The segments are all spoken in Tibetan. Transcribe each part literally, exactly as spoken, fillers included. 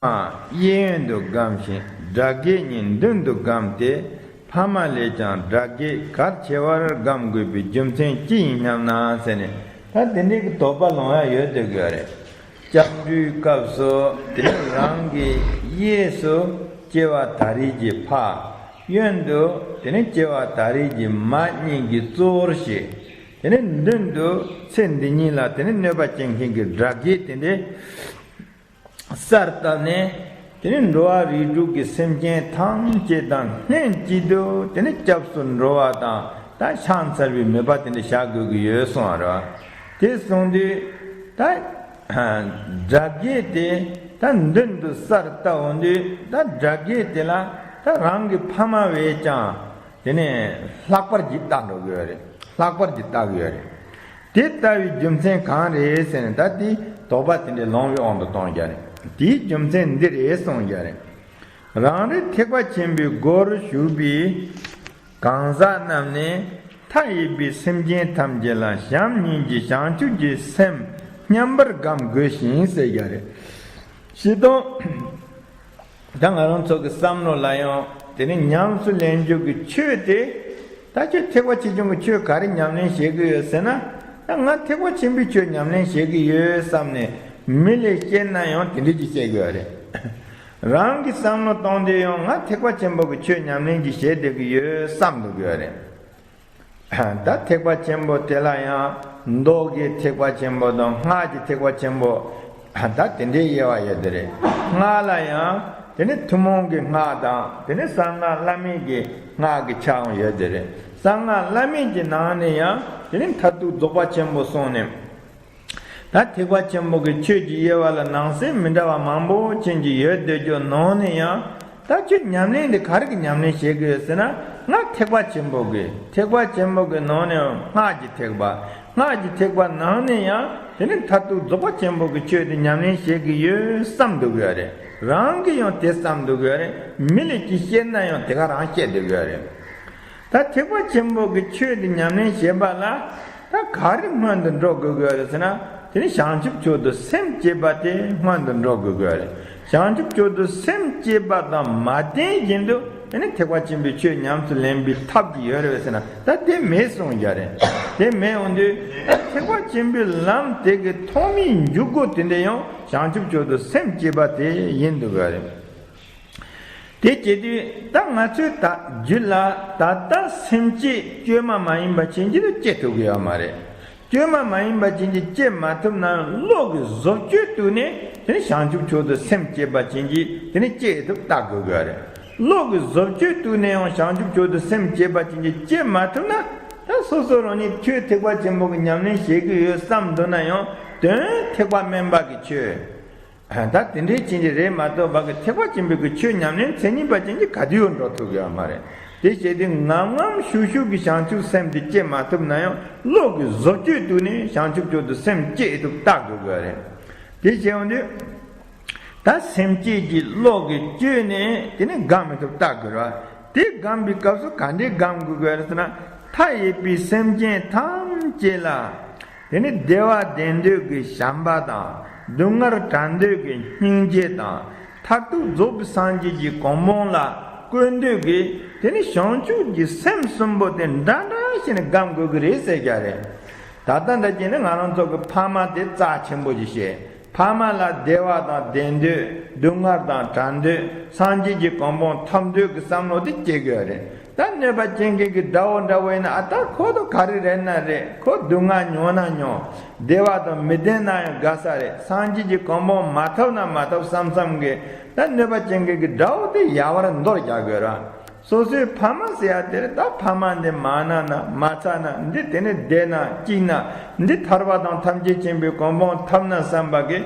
མ་གཡས་གཡོན་དུ་བསྒོམ་ཞིང་དགྲ་བགེགས་གཉིས་མདུན་དུ་བསྒོམས་ཏེ། ཕ་མ་ལས་ཀྱང་དགྲ་བགེགས་གལ་ཆེ་བར་བསྒོམ་དགོས་པའི་རྒྱུ་མཚན་ཅི་ཡིན་སྙམ་ན་ཟེར་ནས། ད་དེ་འདྲའི་གི་དོགས་པ་ལངས་ཡ་ཡོད་དེ་དགོས་རེད། སྐྱབས་འགྲོའི་སྐབས་སུ་དེ་ནི་རང་གི་གཡས་སུ་སྐྱེ་བ་ད་རེས་ཀྱི་ཕ། གཡོན་དུ་དེ་ནི་སྐྱེ་བ་ད་རེས་ཀྱི་མ་གཉིས་ཀྱི་གཙོ་བོར་བྱེད། དེ་ནི་མདུན་དུ་ཚེ་འདི་ཉིད་ལ་དེ་ནི་གནོད་པ་བྱེད་མཁན་གྱི་དགྲ་བགེགས་དེ་འདྲའི་སར་བཏབ་ནས། དེ་ནི་འགྲོ་བ་རིགས་དྲུག་གི་སེམས་ཅན་ཐམས་ཅད་དང་ལྷན་ཅིག་ཏུ་དེ་ནི་སྐྱབས་སུ་འགྲོ་བ་དང་། ད་ཕྱག་འཚལ་བའི་མོས་པ་དེ་འདྲ་བྱ་དགོས་ཀྱི་ཡོད་གསུངས་པ་རེད། དེ་གསུངས་དུས་ད་དགྲ་བགེགས་དེ་ད་མདུན་དུ་སར་བཏབ་འོང་དུས། ད་དགྲ་བགེགས་དེ་ལ་ད་རང་གི་ཕ་མ་བས་ཀྱང་དེ་ནི་ལྷག་པར་གྱིས་བལྟ་འགྲོ་གི་ཡོད་རེད། ལྷག་པར་གྱིས་བལྟ་གི་ཡོད་རེད། དེ་ལྟ་བའི་རྒྱུ་མཚན་གང་རེད་ཟེར་ན། ད་དེའི་དོགས་པ་དེ་འདྲའི་ལངས་པའི་དབང་དུ་གཏོང་རྒྱུ་རེད། དེའི་རྒྱུ་མཚན་འདི་རེད་གསུང་རྒྱུ་རེད། རང་རེ་ཐེག་པ་ཆེན་པོའི་སྒོར་ཞུགས་པའི་གང་ཟག་རྣམས་ནི། མཐའ་ཡས་པའི་སེམས་ཅན་ཐམས་ཅད་ལ་བྱམས་སྙིང་རྗེ་བྱང་ཆུབ་ཀྱི་སེམས་མཉམ་པར་བསྒོམ་དགོས་ཤིང་ཟེར་རྒྱུ་རེད། ཤེས་དང་། ད་ང་རང་ཚོ་གི་བསམ་བློ་ལ་ཡང་དེ་ནི་ཉམས་སུ་ལེན་རྒྱུ་གི་ཆོས་དེ། ད་ཁྱོད་ཐེག་པ་ཆེ་ཆུང་གི་ཆོས་ག་རེ་ཉམས་ལེན་བྱེད་ཀྱི་ཡོད་ཟེར་ན། ད་ང་ཐེག་པ་ཆེན་པོའི་ཆོས་ཉམས་ལེན་བྱེད་ཀྱི་ཡོད་བསམ་ནས་མི་ལ་བཤད་ན་ཡང་དེ་འདྲ་ཅིག་བཤད་ཀྱི་ཡོད་རེད། རང་གི་བསམ་བློ་གཏོང་དུས་ཡང་ང་ཐེག་པ་ཆེན་པོ་གི་ཆོས་ཉམས་ལེན་ཅིག་བྱེད་བསྡད་ཀྱི་ཡོད་བསམ་འདུག་གི་ཡོད་རེད། ད་ཐེག་པ་ཆེན་པོ་དེ་ལ་ཡང་མདོ་གི་ཐེག་པ་ཆེན་པོ་དང་སྔགས་ཀྱི་ཐེག་པ་ཆེན་པོ། ད་དེ་འདྲའི་དབྱེ་བ་ཡོད་དེ་རེད། སྔགས་ལ་ཡང་དེ་ནི་ཐུན་མོང་གི་སྔགས་དང་། དེ་ནི་གསང་སྔགས་བླ་མེད་ཀྱི་སྔགས་ཀྱི་ཆའང་ཡོད་དེ་རེད། གསང་སྔགས་བླ་མེད་ཀྱི་ནང་ནས་ཡང་དེ་ནི་མཐར་ཐུག་རྫོགས་པ་ཆེན་པོ་གསུངས་ནས། ད་ཐེག་པ་ཆེན་པོ་གི་ཆོས་ཀྱི་དབྱེ་བ་ལ་ནང་གསེས་མི་འདྲ་བ་མང་པོ་ཅན་གྱི་ཡོད་དེ། ཁྱོད་ནང་ནས་ཡང་ད་ཁྱོད་ཉམས་ལེན་དེ་ག་རེ་གི་ཉམས་ལེན་བྱེད་ཀྱི་ཡོད་ཟེར་ན། ང་ཐེག་པ་ཆེན་པོ་གི། ཐེག་པ་ཆེན་པོ་གི་ནང་ནས་སྔགས་ཀྱི་ཐེག་པ། སྔགས་ཀྱི་ཐེག་པ་ནང་ནས་ཡང་དེ་ནི་མཐར་ཐུག་རྫོགས་པ་ཆེན་པོ་གི་ཆོས་དེ་ཉམས་ལེན་བྱེད་ཀྱི་ཡོད་བསམ་འདུག་གི་ཡོད་རེད། རང་གིས་ཡང་དེ་བསམ་འདུག་གི་ཡོད་རེད། མི་ལ་ཅིག་བཤད་ན་ཡང་དེ་ག་རང་བཤད་འདུག་གི་ཡོད་རེད། ད་ཐེག་པ་ཆེན་པོ་གི་ཆོས་དེ་ཉམས་ལེན་བྱེད་པ་ལ་ད་ག་རེ་སྔོན་དུ་འགྲོ་དགོས་ཀྱི་ཡོད་རེད་ཟེར་ན། དེ་ནི་བྱང་ཆུབ་མཆོག་ཏུ་སེམས་བསྐྱེད་པ་དེ་སྔོན་དུ་འགྲོ་དགོས་ཀྱི་ཡོད་རེད། བྱང་ཆུབ་མཆོག་ཏུ་སེམས་བསྐྱེད་པ་དང་མ་ལྡན་བཞིན་དུ་དེ་ནི་ཐེག་པ་ཆེན་པོའི་ཆོས་ཉམས་སུ་ལེན་པའི་ཐབས་ཀྱི་ཡོད་རེད་ཟེར་ན། ད་དེ་མེད་གསུང་རྒྱུ་རེད། དེ་མེད་འོང་དུས་ཐེག་པ་ཆེན་པོའི་ལམ་དེ་གི་ཐོག་མའི་འཇུག་སྒོ་དེ་འདྲ་ཡང་བྱང་ཆུབ་མཆོག་ཏུ་སེམས་བསྐྱེད་པ་དེ་ཡིན་འདུག་གི་རེད། དེ་བྱེད་དུས་ད་ང་ཚོའི་ད་རྒྱུད་ལ་ད་ལྟ་སེམས་བསྐྱེད་བཅོས་མ་མ་ཡིན་པ་ཅན་གྱི་དུ་སྐྱེ་ཐུབ་ཀྱི་ཡོད་མ་རེད། བཅོས་མ་མ་ཡིན་པ་ཅན་གྱི་སྐྱེ་མ་ཐུབ་ན་བློ་གི་བཟོ་བཅོས་བཏུལ་ནས་དེ་ནི་བྱང་ཆུབ་མཆོག་ཏུ་སེམས་བསྐྱེད་པ་ཅན་གྱི་དེ་ནི་སྐྱེ་ཐུབ་ལྟ་དགོས་ཀྱི་རེད། བློ་གི་བཟོ་བཅོས་བཏུལ་ནས་ཡང་བྱང་ཆུབ་མཆོག་ཏུ་སེམས་བསྐྱེད་པ་ཅན་གྱི་སྐྱེ་མ་ཐུབ་ན། ད་སོ་སོ་རང་ཉིད་ཆོས་ཐེག་པ་ཆེན་པོ་གི་ཉམས་ལེན་བྱེད་ཀྱི་ཡོད་བསམ་འདུག་ན་ཡང་དོན་ཐེག་པ་དམན་པ་གི་ཆོས། ད་དེ་འདྲའི་ཅན་གྱི་རེད་མ་གཏོགས་པ་གི་ཐེག་པ་ཆེན་པོའི་གི་ཆོས་ཉམས་ལེན་མཚན་ཉིད་པ་ཅན་གྱི་ག་དུས་ཡང་འགྲོ་ཐུབ་ཀྱི་ཡོད་མ་རེད། དེ་བྱས་ཏེ་ངམ་ངམ་ཤུགས་ཤུགས་ཀྱི་བྱང་ཆུབ་སེམས་དེ་སྐྱེ་མ་ཐུབ་ན་ཡང་བློ་གི་བཟོ་བཅོས་བཏུལ་ནས་བྱང་ཆུབ་མཆོག་ཏུ་སེམས་བསྐྱེད་ཐུབ་ལྟ་དགོས་ཀྱི་ཡོད་རེད། དེ་བྱས་འོང་དུས་ད་སེམས་བསྐྱེད་ཀྱི་བློ་གི་བཅོས་ནས་དེ་ནི་བསྒོམ་མི་ཐུབ་ལྟ་དགོས་རེད། དེ་བསྒོམ་པའི་སྐབས་སུ་ག་འདྲའི་བསྒོམ་དགོས་ཀྱི་ཡོད་རེད་ཟེར་ན། མཐའ་ཡས་པའི་སེམས་ཅན་ཐམས་ཅད་ལ། དེ་ནི་བདེ་བ་ལྡན་འདོད་ཀྱི་བྱམས་པ་དང་། སྡུག་བསྔལ་བྲལ་འདོད་ཀྱི་སྙིང་རྗེ་དང་། མཐར་ཐུག་རྫོགས་པའི་སངས་རྒྱས་ཀྱི་གོ་འཕང་ལ་བཀོད་འདོད་ཀྱི་དེ་ནི་བྱང་ཆུབ་ཀྱི་སེམས་གསུམ་པོ་དེ་འདྲ་འདྲ་བྱས་ནས་བསྒོམ་དགོས་ཀྱི་རེད་ཟེར་རྒྱུ་རེད། ད་ལྟ་འདྲ་བྱས་ན་ང་རང་ཚོ་གི་ཕ་མ་དེ་རྩ་ཆེན་པོ་ཞིག་བྱས། ཕ་མ་ལ་བདེ་བ་དང་ལྡན་འདོད། སྡུག་བསྔལ་དང་བྲལ་འདོད། སངས་རྒྱས་ཀྱི་གོ་འཕང་ཐོབ་འདོད་ཀྱི་བསམ་བློ་དེ་སྐྱེ་དགོས་རེད། ད་གནོད་པ་ཅན་གྱི་གི་དགྲ་བོ་འདྲ་བོ་ཡིན་ན། ཨ་ད་ཁོ་དང་ག་རེ་རེད་ན་རེད། ཁོ་སྡུག་བསྔལ་མྱོང་ན་མྱོང་། བདེ་བ་དང་མི་ལྡན་ན་ཡང་དགའ་ས་རེད། སངས་རྒྱས་ཀྱི་གོ་འཕང་མ་ཐོབ་ན་མ་ཐོབ་བསམ་བསམ་གི། ད་གནོད་པ་ཅན་གྱི་གི་དགྲ་བོ་དེ་ཡལ་བར་འདོར་རྒྱག་དགོས་ར། སོ་སོའི་ཕ་མ་ཟེར་ཡ་དེ་རེད། ད་ཕ་མ་འདི་མ་ན་ན་མ་ཚ་ན། འདི་དེ་ནི་བདེ་ན་སྐྱིད་ན། འདི་ཐར་པ་དང་ཐམས་ཅད་མཁྱེན་པའི་གོ་འཕང་ཐོབ་ན་བསམ་པ་གི་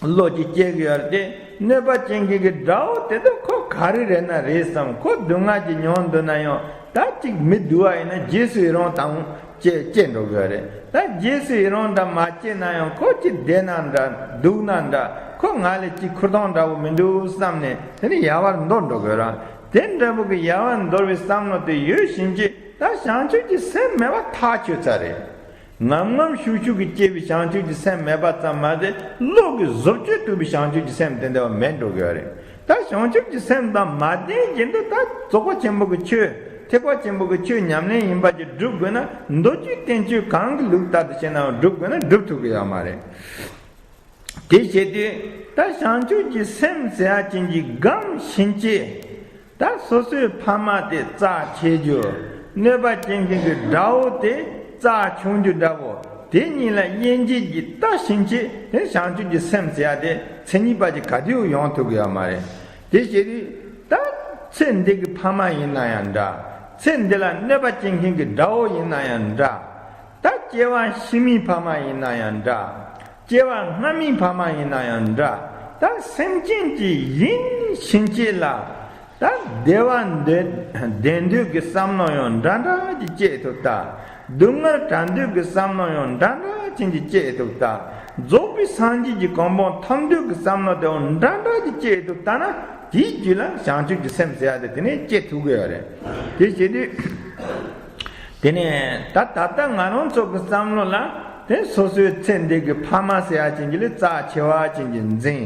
བློ་ཅིག་སྐྱེ་གི་ཡོད་རེད་དེ། གནོད་པ་ཅན་གྱི་གི་དགྲ་བོ་དེ་ཚོ་ཁོ་ག་རེ་རེད་ན་རེད་བསམ། ཁོ་སྡུག་བསྔལ་ཅིག་མྱོང་འདུག་ན་ཡང་། ད་ཅིག་མི་སྡུག་པ་ཡིན་ན་རྗེས་སུ་ཡི་རང་དང་སྐྱེ་སྐྱེ་འགྲོ་གི་ཡོད་རེད། ད་རྗེས་སུ་ཡི་རང་དང་མ་སྐྱེ་ན་ཡང་། ཁོ་ཅིག་བདེ་ན་འདྲ་སྡུག་ན་འདྲ། ཁོ་ང་ལས་ཅིག་ཁུར་ཐང་འདྲ་བོ་མི་འདུག་བསམ་ནས་དེ་ནི་ཡལ་བར་འདོར་འགྲོ་གི་ཡོད་རེད། དེ་འདྲ་བོ་གི་ཡལ་བར་འདོར་བའི་བསམ་བློ་དེ་ཡོད་བཞིན་གྱི། ད་བྱང་ཆུབ་ཀྱི་སེམས་མེད་པ་ཐག་ཆོད་ཚར་རེད། ངམ་ངམ་ཤུགས་ཤུགས་ཀྱིས་སྐྱེ་བའི་བྱང་ཆུབ་ཀྱི་སེམས་མེད་པ་ཙམ་མ་ཟད། བློ་གི་བཟོ་བཅོས་ཐུབ་པའི་བྱང་ཆུབ་ཀྱི་སེམས་དེ་འདྲ་བ་མེད་འགྲོ་གི་ཡོད་རེད། ད་བྱང་ཆུབ་ཀྱི་སེམས་དང་མ་ལྡན་བཞིན་དུ་ད་རྫོགས་པ་ཆེན་པོ་གི་ཆོས། ཐེག་པ་ཆེན་པོ་གི་ཆོས་ཉམས་ལེན་ཡིན་པ་ཅིག་སྒྲུབ་དགོས་ན། མདོ་རྒྱུད་བསྟན་བཅོས་གང་གི་ལུགས་ལྟར་དུ་བྱས་ནའང་སྒྲུབ་དགོས་ན་སྒྲུབ་ཐུབ་ཀྱི་ཡོད་མ་རེད། དེ་བྱེད་དུས་ད་བྱང་ཆུབ་ཀྱི་སེམས་ཟེར་ཡ་ཅན་གྱི་སྒམ་ཕྱིན་ཆད། ད་སོ་སོའི་ཕ་མ་དེ་རྩ་ཆེ་རྒྱུ། གནོད་པ་བྱེད་མཁན་གྱི་དགྲ་བོ་དེ་རྩ་ཆུང་རྒྱུ་འདྲ་བོ། དེ་གཉིས་ལ་དབྱེ་འབྱེད་ཀྱིས་ལྟ་ཕྱིན་ཆད། དེ་བྱང་ཆུབ་ཀྱི་སེམས་ཟེར་ཡ་དེ་མཚན་ཉིད་པ་ཅིག་ག་དུས་ཡོང་ཐུབ་ཀྱི་ཡོད་མ་རེད། དེ་བྱེད་དུས་ད་ཚེ་འདི་གི་ཕ་མ་ཡིན་ན་ཡང་འདྲ། ཚེ་འདི་ལ་གནོད་པ་བྱེད་མཁན་གྱི་དགྲ་བོ་ཡིན་ན་ཡང་འདྲ། ད་སྐྱེ་བ་ཕྱི་མའི་ཕ་མ་ཡིན་ན་ཡང་འདྲ། སྐྱེ་བ་སྔ་མའི་ཕ་མ་ཡིན་ན་ཡང་འདྲ། ད་སེམས་ཅན་གྱི་ཡིན་ཕྱིན་ཆད་ལ། ད་བདེ་བ་འདོད་ལྡན་འདོད་ཀྱི་བསམ་བློ་ཡང་འདྲ་འདྲ་ཅིག་སྐྱེ་ཐུབ་ད། སྡུག་བསྔལ་བྲལ་འདོད་ཀྱི་བསམ་བློ་ཡང་འདྲ་འདྲ་ཅན་གྱི་སྐྱེ་ཐུབ་ད། རྫོགས་པའི་སངས་རྒྱས་ཀྱི་གོ་འཕང་ཐོབ་འདོད་ཀྱི་བསམ་བློ་དེ་ཡང་འདྲ་འདྲ་ཅིག་སྐྱེ་ཐུབ་ད་ན། དེའི་རྒྱུད་ལ་བྱང་ཆུབ་ཀྱི་སེམས་ཟེར་ཡ་དེ་དེ་ནས་སྐྱེ་ཐུབ་ཀྱི་ཡོད་རེད། དེ་བྱེད་དུས། དེ་ནས་ད་ད་ལྟ་ང་རང་ཚོ་གི་བསམ་བློ་ལ། དེ་སོ་སོའི་ཚེ་འདི་གི་ཕ་མ་ཟེར་ཡ་ཅན་གྱི་ལས་རྩ་ཆེ་བ་ཅན་གྱི་འཛིན།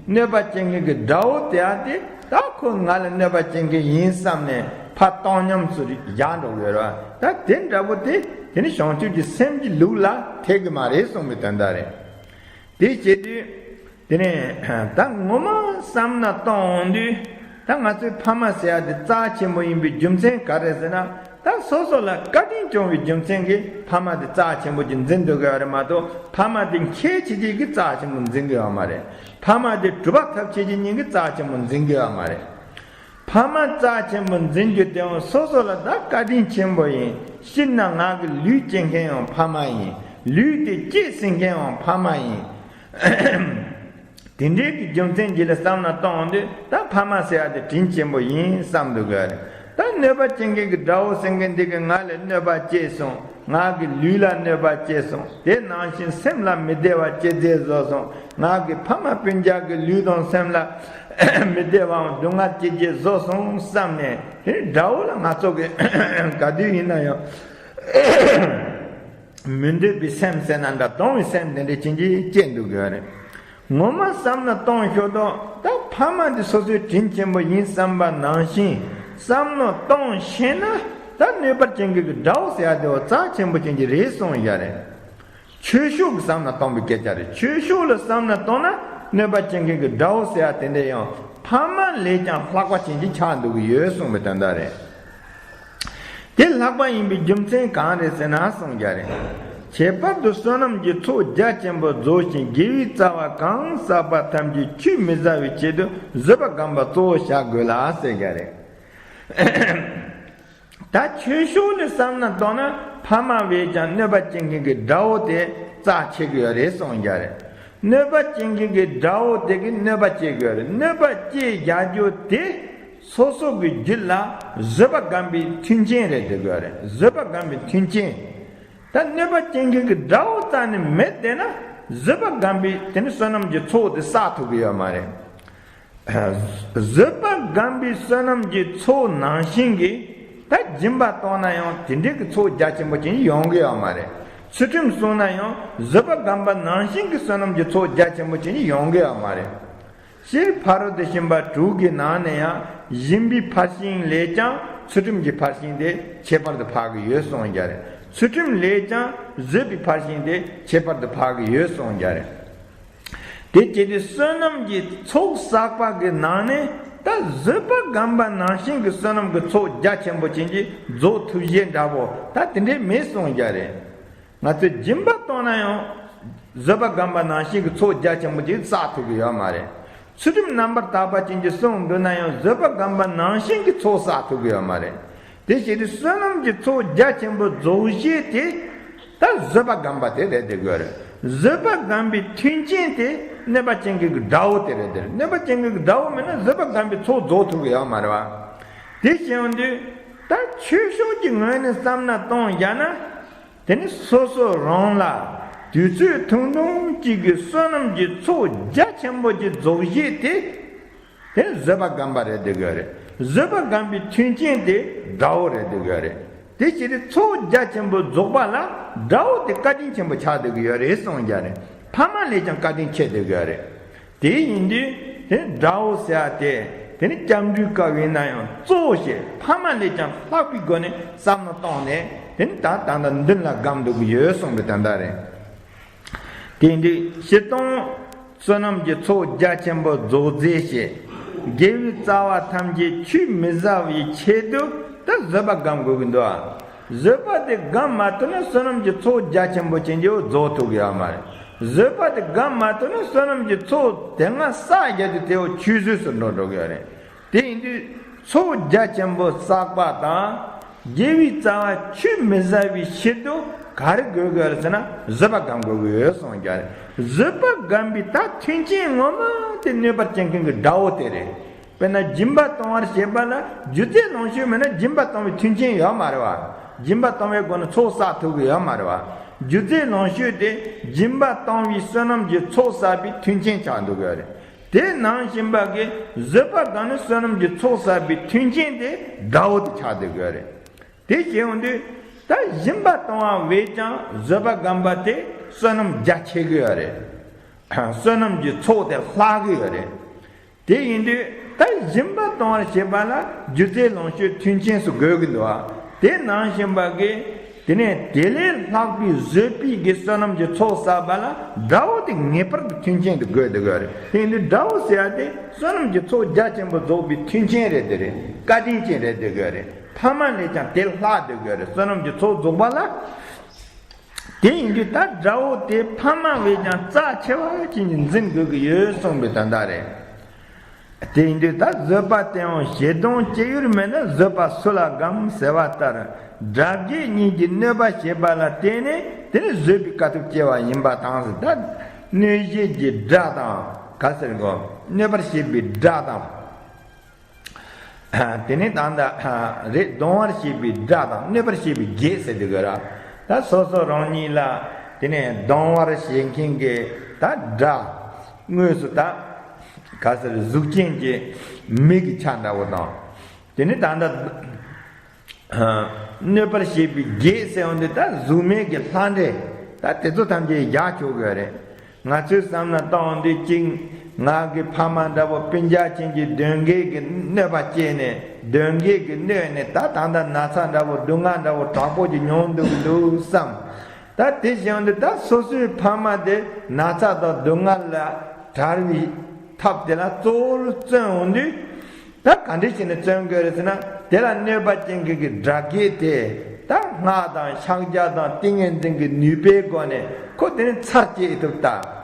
གནོད་པ་བྱེད་མཁན་གྱི་དགྲ་བོ་དེ་ཡ་དེ། ད་ཁོ་ང་ལ་གནོད་པ་བྱེད་མཁན་ཡིན་བསམ་ནས་ཕར་བཏང་སྙོམས་སུ་བཞག་འགྲོ་དགོས་རེད་བ། ད་དེ་འདྲ་བོ་དེ་དེ་ནི་བྱང་ཆུབ་ཀྱི་སེམས་ཀྱི་ལུགས་ལ་འཐད་གི་མ་རེད་གསུངས་པའི་དོན་དག་རེད། དེ་བྱེད་དུས། དེ་ནས་ད་ངོ་མ་བསམ་ན་གཏོང་འོང་དུས། ད་ང་ཚོའི་ཕ་མ་ཟེར་ཡ་དེ་རྩ་ཆེན་པོ་ཡིན་པའི་རྒྱུ་མཚན་ག་རེ་ཟེར་ན། ད་སོ་སོ་ལ་བཀའ་དྲིན་བསྐྱོང་བའི་རྒྱུ་མཚན་གྱིས་ཕ་མ་དེ་རྩ་ཆེན་པོ་ཅིག་འཛིན་འདོད་ཀྱི་ཡོད་རེད་མ་གཏོགས། ཕ་མ་དེ་ཁྱད་ཆེ་ཆེ་གིས་རྩ་ཆེན་པོ་འཛིན་གྱི་ཡོད་མ་རེད། ཕ་མ་དེ་གྲུབ་པ་ཐབས་ཆེ་ཆེ་གཉིས་ཀྱིས་རྩ་ཆེན་པོ་འཛིན་གྱི་ཡོད་མ་རེད། ཕ་མ་རྩ་ཆེན་པོ་འཛིན་རྒྱུ་དེའང་སོ་སོ་ལ་ད་བཀའ་དྲིན་ཆེན་པོ་ཡིན། སྤྱིར་ན་ང་གི་ལུས་སྐྱེལ་མཁན་ཡང་ཕ་མ་ཡིན། ལུས་དེ་སྐྱེད་སྲིང་མཁན་ཡང་ཕ་མ་ཡིན། དེ་འདྲའི་གི་རྒྱུ་མཚན་གྱིས་ལ་བསམ་ན་གཏོང་དུས། ད་ཕ་མ་ཟེར་ཡ་དེ་དྲིན་ཆེན་པོ་ཡིན་བསམ་འདུག་གི་རེད། ད་གནོད་པ་བྱེད་མཁན་གྱི་དགྲ་བོ་ཟེར་མཁན་འདི་གིས་ང་ལ་གནོད་པ་བྱས་སོང་། ང་གི་ལུས་ལ་གནོད་པ་བྱས་སོང་། དེ་ནང་བཞིན་སེམས་ལ་མི་བདེ་བ་སྐྱེད་མཛད་བཟོས་སོང་། ང་གི་ཕ་མ་སྤུན་ཀྱག་གི་ལུས་དང་སེམས་ལ་མི་བདེ་བའམ་སྡུག་བསྔལ་སྐྱེད་མཛད་བཟོས་སོང་བསམ་ནས། དེ་དགྲ་བོ་ལ་ང་ཚོ་གི་ག་དུས་ཡིན་ན་ཡང་མི་འདོད་པའི་སེམས་ཟེར་ན་འདྲ། གཏོང་བའི་སེམས་དེ་འདྲ་ཅན་གྱིས་སྐྱེ་འདུག་གི་རེད། ངོ་མ་བསམ་ན་གཏོང་ཤོག་དོ། ད་ཕ་མ་འདི་སོ་སོའི་དྲིན་ཆེན་པོ་ཡིན་བསམ་པ་ནང་བཞིན། བསམ་མནོ་གཏོང་ཤེས་ན། ད་གནོད་པ་བྱེད་མཁན་གྱི་དགྲ་བོ་ཟེར་ཡ་དེ་བ་རྩ་ཆེན་པོ་ཅན་གྱི་རེད་གསུངས་ཡ་རེད། ཆོས་ཕྱོགས་ཀྱི་བསམ་ན་གཏོང་བའི་སྐད་ཆ་རེད། ཆོས་ཕྱོགས་ལ་བསམ་ན་གཏོང་ན་གནོད་པ་བྱེད་མཁན་གྱི་དགྲ་བོ་ཟེར་ཡ་དེ་འདྲ་ཡང་ཕ་མ་ལས་ཀྱང་ལྷག་པ་ཅན་གྱི་ཆགས་འདུག་གི་ཡོད་གསུངས་པའི་དོན་དག་རེད། དེ་ལྷག་པ་ཡིན་པའི་རྒྱུ་མཚན་གང་རེད་ཟེར་ན་གསུངས་ཡ་རེད། ཁྱད་པར་དུ་བསོད་ནམས་ཀྱི་ཚོགས་རྒྱ་ཆེན་པོ་རྫོགས་ཤིང་དགེ་བའི་རྩ་བ་གང་བསགས་པ་ཐམས་ཅད་ཆུད་མི་ཟ་བའི་ཆེད་དུ་བཟོད་པ་སྒོམ་པ་གཙོ་བོ་བྱ་དགོས་ལ་ཟེར་ཡ་རེད། ད་ཆོས་ཕྱོགས་ནས་བསམ་ན་གཏོང་ན་ཕ་མ་བས་ཀྱང་གནོད་པ་བྱེད་མཁན་གྱི་དགྲ་བོ་དེ་རྩ་ཆེ་གི་ཡོད་རེད་གསུངས་ཡ་རེད། གནོད་པ་བྱེད་མཁན་གྱི་དགྲ་བོ་དེ་གིས་གནོད་པ་བྱེད་གི་ཡོད་རེད། གནོད་པ་བྱེད་བཞག་རྒྱུ་དེ་སོ་སོ་གི་རྒྱུད་ལ་བཟོད་པ་སྒོམ་པའི་མཐུན་རྐྱེན་རེད་བསྡད་གི་ཡོད་རེད། བཟོད་པ་སྒོམ་པའི་མཐུན་རྐྱེན། ད་གནོད་པ་བྱེད་མཁན་གྱི་དགྲ་བོ་རྩ་ནས་མེད་བསྡད་ན། བཟོད་པ་སྒོམ་པའི་དེ་ནི་བསོད་ནམས་ཀྱི་ཚོགས་དེ་བསགས་ཐུབ་གི་ཡོད་མ་རེད། བཟོད་པ་སྒོམ་པའི་བསོད་ནམས་ཀྱི་ཚོགས་ནང་བཞིན་གྱི་ད་སྦྱིན་པ་གཏོང་ན་ཡང་དེ་འདྲའི་གི་ཚོགས་རྒྱ་ཆེན་པོ་ཅན་ཡོང་གི་ཡོད་མ་རེད། ཚུལ་ཁྲིམས་བསྲུང་ན་ཡང་བཟོད་པ་སྒོམ་པ་ནང་བཞིན་གྱི་བསོད་ནམས་ཀྱི་ཚོགས་རྒྱ་ཆེན་པོ་ཅན་ཡོང་གི་ཡོད་མ་རེད། སྤྱིར་ཕ་རོལ་ཏུ་ཕྱིན་པ་དྲུག་གི་ནང་ནས་ཡང་སྦྱིན་པའི་ཕར་ཕྱིན་ལས་ཀྱང་ཚུལ་ཁྲིམས་ཀྱི་ཕར་ཕྱིན་དེ་ཁྱད་པར་དུ་འཕགས་ཀྱི་ཡོད་གསུངས་ཡ་རེད། ཚུལ་ཁྲིམས་ལས་ཀྱང་བཟོད་པའི་ཕར་ཕྱིན་དེ་ཁྱད་པར་དུ་འཕགས་ཀྱི་ཡོད་གསུངས་ཡ་རེད། དེ་བྱས་ཏེ་བསོད་ནམས་ཀྱི་ཚོགས་བསགས་པ་གི་ནང་ནས་ད་བཟོད་པ་སྒོམ་པ་ནང་བཞིན་གྱི་བསོད་ནམས་ཀྱི་ཚོགས་རྒྱ་ཆེན་པོ་ཅན་གྱི་རྫོགས་ཐུབ་བྱེད་འདྲ་པོ་ད་དེ་འདྲའི་མེད་གསུངས་ཡ་རེད། ང་ཚོས་སྦྱིན་པ་གཏོང་ན་ཡང་བཟོད་པ་སྒོམ་པ་ནང་བཞིན་གྱི་ཚོགས་རྒྱ་ཆེན་པོ་ཅིག་བསགས་ཐུབ་ཀྱི་ཡོད་མ་རེད། ཚུལ་ཁྲིམས་རྣམ་པར་དག་པ་ཅན་གྱི་བསྲུང་འདུག་ན་ཡང་བཟོད་པ་སྒོམ་པ་ནང་བཞིན་གྱི་ཚོགས་བསགས་ཐུབ་ཀྱི་ཡོད་མ་རེད། དེ་བྱས་ཏེ་བསོད་ནམས་ཀྱི་ཚོགས་རྒྱ་ཆེན་པོ་རྫོགས་བྱེད་དེ་ད་བཟོད་པ་སྒོམ་པ་དེ་རེད་བསྡད་དགོས་རེད། བཟོད་པ་སྒོམ་པའི་མཐུན་རྐྱེན་དེ་གནོད་པ་བྱེད་མཁན་གྱི་དགྲ་བོ་དེ་རེད་བསྡད། གནོད་པ་བྱེད་མཁན་གྱི་དགྲ་བོ་མེད་ན་བཟོད་པ་སྒོམ་པའི་ཚོགས་རྫོགས་ཐུབ་ཀྱི་ཡོད་མ་རེད་བ། དེ་བྱས་ཡོང་དུས་ད་ཆོས་ཕྱོགས་ཀྱི་ངོས་ནས་བསམ་ན་གཏོང་བཞག་ན། དེ་ནི་སོ་སོ་རང་ལ་དུས་ཚོད་ཐུང་ཐུང་གཅིག་གི་བསོད་ནམས་ཀྱི་ཚོགས་རྒྱ་ཆེན་པོ་ཅིག་རྫོགས་བྱེད་དེ། དེ་བཟོད་པ་སྒོམ་པ་རེད་བསྡད་དགོས་རེད། བཟོད་པ་སྒོམ་པའི་མཐུན་རྐྱེན་དེ་དགྲ་བོ་རེད་བསྡད་དགོས་རེད། དེ་བྱས་ཏེ་ཚོགས་རྒྱ་ཆེན་པོ་རྫོགས་པ་ལ་དགྲ་བོ་དེ་བཀའ་དྲིན་ཆེན་པོ་ཆགས་བསྡད་ཀྱི་ཡོད་རེད་གསུངས་ཀྱི་རེད། ཕ་མ་ལས་ཀྱང་བཀའ་དྲིན་ཆེ་བསྡད་ཀྱི་ཡོད་རེད། དེ་ཡིན་དུས་དེ་དགྲ་བོ་ཟེར་ཡ་དེ་དེ་ནི་སྐྱབས་འགྲོའི་སྐབས་ཡིན་ན་ཡང་གཙོ་བོ་ཞེས་ཕ་མ་ལས་ཀྱང་ལྷག་པའི་སྒོ་ནས་བསམ་བློ་བཏང་ནས་དེ་ནི་ད་ད་ལྟ་མདུན་ལ་སྒམ་འདུག་གི་ཡོད་གསུངས་པའི་དོན་དག་རེད། དེ་འདྲའི་སྤྱིར་བཏང་བསོད་ནམས་ཀྱི་ཚོགས་རྒྱ་ཆེན་པོ་རྫོགས་མཛད་ཞེས། དགེ་བའི་རྩ་བ་ཐམས་ཅད་ཆུད་མི་ཟ་བའི་ཆེད་དུ་ད་བཟོད་པ་སྒོམ་དགོས་ཀྱི་འདུག་ཨ། བཟོད་པ་དེ་སྒོམ་མ་ཐུབ་ན་བསོད་ནམས་ཀྱི་ཚོགས་རྒྱ་ཆེན་པོ་ཅན་གྱི་འོ་རྫོགས་ཐུབ་ཀྱི་ཡོད་མ་རེད། བཟོད་པ་དེ་སྒོམ་མ་ཐུབ་ན་བསོད་ནམས་ཀྱི་ཚོགས་དེ་སྔ་བསགས་རྒྱུ་དེ་དེའོ་ཆུད་ཟོས་སུ་འགྲོ་འགྲོ་གི་ཡོད་རེད། དེ་ཡིན་དུས་ཚོགས་རྒྱ་ཆེན་པོ་བསགས་པ་དང་། དགེ་བའི་རྩ་བ་ཆུད་མི་ཟ་བའི་ཕྱིར་དུ་ག་རེ་དགོས་དགོས་རེད་ཟེར་ན་བཟོད་པ་སྒོམ་དགོས་ཀྱི་ཡོད་གསུངས་ཀྱང་རེད། བཟོད་པ་སྒོམ་པའི་ད་མཐུན་རྐྱེན་ངོ་མ་དེ་གནོད་པར་བྱེད་མཁན་གྱི་དགྲ་བོ་དེ་རེད། དཔེར་ན་སྦྱིན་པ་གཏོང་བར་བྱེད་པ་ལ་སྒྱུ་རྩལ་ལོངས་སྤྱོད་མེད་ན་སྦྱིན་པ་གཏོང་བའི་མཐུན་རྐྱེན་ཡོད་མ་རེད་བ། སྦྱིན་པ་གཏོང་བའི་སྒོ་ནས་ཚོགས་བསགས་ཐུབ་ཀྱི་ཡོད་མ་རེད་བ། སྒྱུ་རྩལ་ལོངས་སྤྱོད་དེ་སྦྱིན་པ་གཏོང་བའི་བསོད་ནམས་ཀྱི་ཚོགས་བསགས་པའི་མཐུན་རྐྱེན་ཆགས་འདུག་གི་ཡོད་རེད། དེ་ནང་བཞིན་པ་གི་བཟོད་པ་སྒོམ་ནས་བསོད་ནམས་ཀྱི་ཚོགས་བསགས་པའི་མཐུན་རྐྱེན་དེ་དགྲ་བོ་དེ་ཆགས་བསྡད་དགོས་རེད། དེ་བྱས་ཡོང་དུས་ད་སྦྱིན་པ་གཏོང་བ་བས་ཀྱང་བཟོད་པ་སྒོམ་པ་དེ་བསོད་ནམས་རྒྱ་ཆེ་གི་ཡོད་རེད། བསོད་ནམས་ཀྱི་ཚོགས་དེ་ལྷག་གི་ཡོད་རེད། དེ་ཡིན་དུས་ད་སྦྱིན་པ་གཏོང་བར་བྱེད་པ་ལ་སྒྱུ་རྩལ་ལོངས་སྤྱོད་མཐུན་རྐྱེན་སུ་དགོས་ཀྱི་འདུག་ཨ། དེ་ནང་བཞིན་པ་གི་དེ་ནས་དེ་ལས་ལྷག་པའི་བཟོད་པའི་གི་བསོད་ནམས་ཀྱི་ཚོགས་བསགས་པ་ལ་དགྲ་བོ་དེ་ངེས་པར་དུ་མཐུན་རྐྱེན་དུ་དགོས་དེ་དགོས་རེད། དེ་ཡིན་དུས་དགྲ་བོ་ཟེར་ཡ་དེ་བསོད་ནམས་ཀྱི་ཚོགས་རྒྱ་ཆེན་པོ་རྫོགས་པའི་མཐུན་རྐྱེན་རེད་དེ་རེད། བཀའ་དྲིན་ཅན་རེད་དེ་དགོས་རེད། ཕ་མ་ལས་ཀྱང་དེ་ལྷག་དེ་དགོས་རེད། བསོད་ནམས་ཀྱི་ཚོགས་རྫོགས་པ་ལ། དེ་ཡིན་དུས་ད་དགྲ་བོ་དེ་ཕ་མ་བས་ཀྱང་རྩ་ཆེ་བ་ཅན་གྱིས་འཛིན་དགོས་ཀྱི་ཡོད་གསུངས་པའི་དོན་དག་རེད། དེ་ཡིན་དུས་ད་བཟོད་པ་སྟེའང་ཞེ་སྡང་སྐྱེ་ཡུལ་མེད་ན་བཟོད་པ་སུ་ལ་སྒོམ་ཟེར་བ་ལྟར། དགྲ་བགེགས་གཉིས་ཀྱིས་གནོད་པ་བྱེད་པ་ལ་བརྟེན་ནས་དེ་ནི་བཟོད་པའི་དཀའ་ཐུབ་སྐྱེ་བ་ཡིན་པ་དང་ཟེར། ད་གནོད་བྱེད་ཀྱི་དགྲ་དང་ག་ཟེར་གོ། གནོད་པར་བྱེད་པའི་དགྲ་དང་། དེ་ནས་ད་ལྟ་རེད། སྡང་བར་བྱེད་པའི་དགྲ་དང་གནོད་པར་བྱེད་པའི་བགེགས་ཟེར་དེ་ག་ར། ད་སོ་སོ་རང་ཉིད་ལ་དེ་ནས་སྡང་བར་བྱེད་མཁན་གྱི་ད་དགྲ། དངོས་སུ་ད་ག་ཟེར་གཟུགས་ཅན་གྱི་མི་གི་ཆ་འདྲ་བོ་དང་། དེ་ནས་ད་ལྟ་གནོད་པར་བྱེད་པའི་བགེགས་ཟེར་བ་འདི་ད་གཟུགས་མེད་ཀྱི་ལྷ་འདྲེ། ད་དེ་ཚོ་ཐམས་ཅད་རྒྱག་ཆོག་གི་རེད། ང་ཚོས་བསམ་ན་ལྟ་འོང་དུས་གཅིག་ང་གི་ཕ་མ་འདྲ་བོ་སྤུན་ཀྱག་ཅན་གྱི་གདོན་བགེགས་ཀྱི་གནོད་པ་སྐྱེས་ནས་གདོན་བགེགས་ཀྱི་གནོད་ནས་ད་ད་ལྟ་ན་ཚ་འདྲ་བོ་སྡུག་བསྔལ་འདྲ་བོ་དྲག་པོ་ཅིག་མྱོང་འདུག་འདུག་བསམ། ད་དེ་བཞིན་དུ་ད་སོ་སོའི་ཕ་མ་དེ་ན་ཚ་དང་སྡུག་བསྔལ་ལ་བྲལ་བའི་ཐབས་དེ་ལ་གཙོ་བོར་བརྩོན་འོང་དུས། ད་ག་འདྲ་བྱས་ནས་བརྩོན་དགོས་རེད་ཟེར་ན། དེ་ལ་གནོད་པ་ཅན་གྱི་གི་དགྲ་བགེགས་དེ་ད་སྔགས་དང་ཕྱག་རྒྱ་དང་ཏིང་ངེ་འཛིན་གྱི་ནུས་པའི་སྒོ་ནས་ཁོ་དེ་ནི་ཚར་བཅད་ཐུབ་ད།